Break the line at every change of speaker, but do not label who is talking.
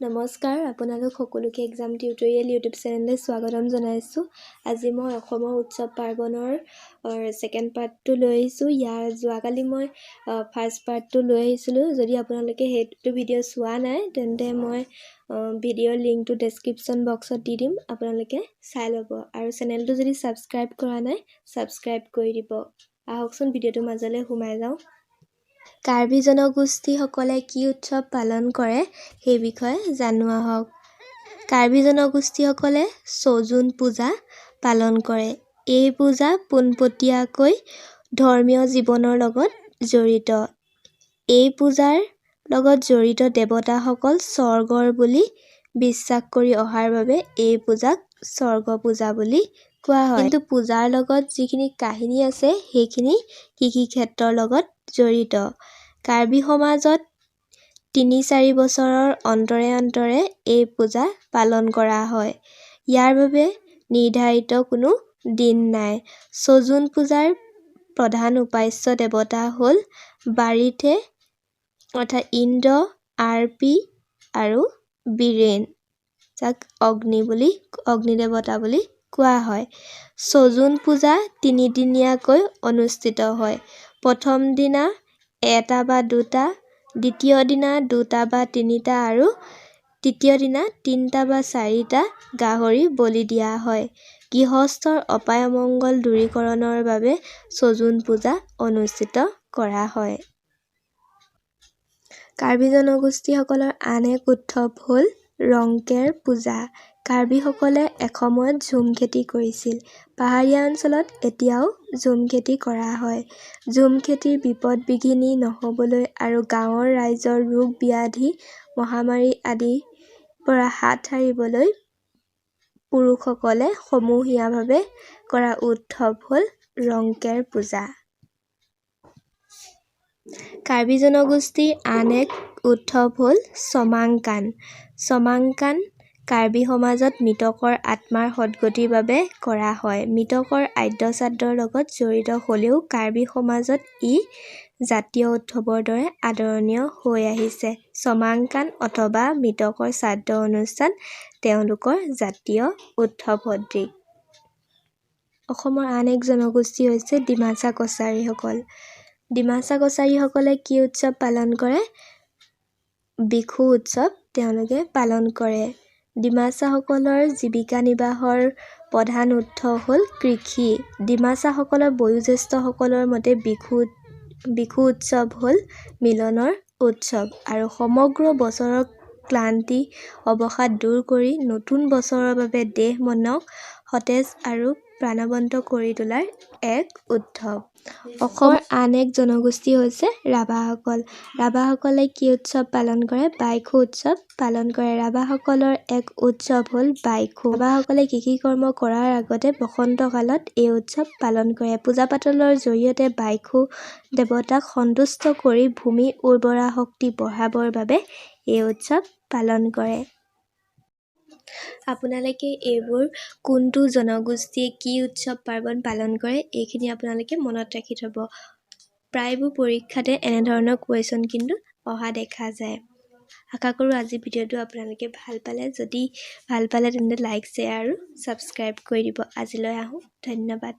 নমস্কাৰ, আপোনালোক সকলোকে এক্সাম টিউটৰিয়েল ইউটিউব চেনেললৈ স্বাগতম জনাইছোঁ। আজি মই অসমৰ উৎসৱ পাৰ্বণৰ ছেকেণ্ড পাৰ্টটো লৈ আহিছোঁ। ইয়াৰ যোৱাকালি মই ফাৰ্ষ্ট পাৰ্টটো লৈ আহিছিলোঁ। যদি আপোনালোকে সেইটো ভিডিঅ' চোৱা নাই, তেন্তে মই ভিডিঅ'ৰ লিংকটো ডেছক্ৰিপশ্যন বক্সত দি দিম, আপোনালোকে চাই ল'ব। আৰু চেনেলটো যদি ছাবস্ক্ৰাইব কৰা নাই, ছাবস্ক্ৰাইব কৰি দিব। আহকচোন, ভিডিঅ'টোৰ মাজলৈ সোমাই যাওঁ। কাৰ্বি জনগোষ্ঠীসকলে কি উৎসৱ পালন কৰে, সেই বিষয়ে জানো আহক। কাৰ্বি জনগোষ্ঠীসকলে ছজোন পূজা পালন কৰে। এই পূজা পোনপটীয়াকৈ ধৰ্মীয় জীৱনৰ লগত জড়িত। এই পূজাৰ লগত জড়িত দেৱতাসকল স্বৰ্গৰ বুলি বিশ্বাস কৰি অহাৰ বাবে এই পূজাক স্বৰ্গ পূজা বুলি কোৱা হয়। কিন্তু পূজাৰ লগত যিখিনি কাহিনী আছে, সেইখিনি কৃষি ক্ষেত্ৰৰ লগত জড়িত। কাৰ্বি সমাজত 3-4 বছৰৰ অন্তৰে অন্তৰে এই পূজা পালন কৰা হয়। ইয়াৰ বাবে নিৰ্ধাৰিত কোনো দিন নাই। ছজোন পূজাৰ প্ৰধান উপাস্য দেৱতা হ'ল বাৰিথে, অৰ্থাৎ ইন্দ্ৰ, আৰপি আৰু বীৰেণ, যাক অগ্নি দেৱতা বুলি কোৱা হয়। ছজোন পূজা তিনিদিনীয়াকৈ অনুষ্ঠিত হয়। প্ৰথম দিনা এটা বা দুটা, দ্বিতীয় দিনা দুটা বা তিনিটা আৰু তৃতীয় দিনা তিনিটা বা চাৰিটা গাহৰি বলি দিয়া হয়। গৃহস্থৰ অপায় অমংগল দূৰীকৰণৰ বাবে ছজোন পূজা অনুষ্ঠিত কৰা হয়। কাৰ্বি জনগোষ্ঠীসকলৰ আন এক উৎসৱ হ'ল ৰংকেৰ পূজা। কাৰ্বিসকলে এসময়ত ঝুম খেতি কৰিছিল। পাহাৰীয়া অঞ্চলত এতিয়াও ঝুম খেতি কৰা হয়। ঝুম খেতিৰ বিপদ বিঘিনি নহ'বলৈ আৰু গাঁৱৰ ৰাইজৰ ৰোগ ব্যাধি, মহামাৰী আদিৰ পৰা হাত সাৰিবলৈ পুৰুষসকলে সমূহীয়াভাৱে কৰা উৎসৱ হ'ল ৰংকেৰ পূজা। কাৰ্বি জনগোষ্ঠীৰ আন এক উৎসৱ হ'ল চমাংকান। চমাংকান কাৰ্বি সমাজত মৃতকৰ আত্মাৰ সদগতিৰ বাবে কৰা হয়। মৃতকৰ আদ্যশ্ৰাদ্ধৰ লগত জড়িত হ'লেও কাৰ্বি সমাজত ই জাতীয় উৎসৱৰ দৰে আদৰণীয় হৈ আহিছে। চমাংকান অথবা মৃতকৰ শ্ৰাদ্ধ অনুষ্ঠান তেওঁলোকৰ জাতীয় উৎসৱ সদৃশ। অসমৰ আন এক জনগোষ্ঠী হৈছে ডিমাচা কছাৰীসকল। ডিমাচা কছাৰীসকলে কি উৎসৱ পালন কৰে? বিখু উৎসৱ তেওঁলোকে পালন কৰে। ডিমাচাসকলৰ জীৱিকা নিৰ্বাহৰ প্ৰধান উৎস হ'ল কৃষি। ডিমাচাসকলৰ বয়োজ্যেষ্ঠসকলৰ মতে বিখু উৎসৱ হ'ল মিলনৰ উৎসৱ আৰু সমগ্ৰ বছৰৰ ক্লান্তি অৱসাদ দূৰ কৰি নতুন বছৰৰ বাবে দেহ মনক সতেজ আৰু প্ৰাণৱন্ত কৰি তোলাৰ এক উৎসৱ। অসমৰ আন এক জনগোষ্ঠী হৈছে ৰাভাসকল। ৰাভাসকলে কি উৎসৱ পালন কৰে? বাইখো উৎসৱ পালন কৰে। ৰাভাসকলৰ এক উৎসৱ হ'ল বাইখো। ৰাভাসকলে কৃষিকৰ্ম কৰাৰ আগতে বসন্তকালত এই উৎসৱ পালন কৰে। পূজা পাতলৰ জৰিয়তে বাইখো দেৱতাক সন্তুষ্ট কৰি ভূমি উৰ্বৰা শক্তি বঢ়াবৰ বাবে এই উৎসৱ পালন কৰে। আপোনালোকে এইবোৰ কোনটো জনগোষ্ঠীয়ে কি উৎসৱ পাৰ্বণ পালন কৰে, এইখিনি আপোনালোকে মনত ৰাখি থ'ব। প্ৰায়বোৰ পৰীক্ষাতে এনেধৰণৰ কুৱেশ্যন কিন্তু অহা দেখা যায়। আশা কৰোঁ আজি ভিডিঅ'টো আপোনালোকে ভাল পালে। যদি ভাল পালে, তেন্তে লাইক, শ্বেয়াৰ আৰু ছাবস্ক্ৰাইব কৰি দিব। আজিলৈ আহোঁ, ধন্যবাদ।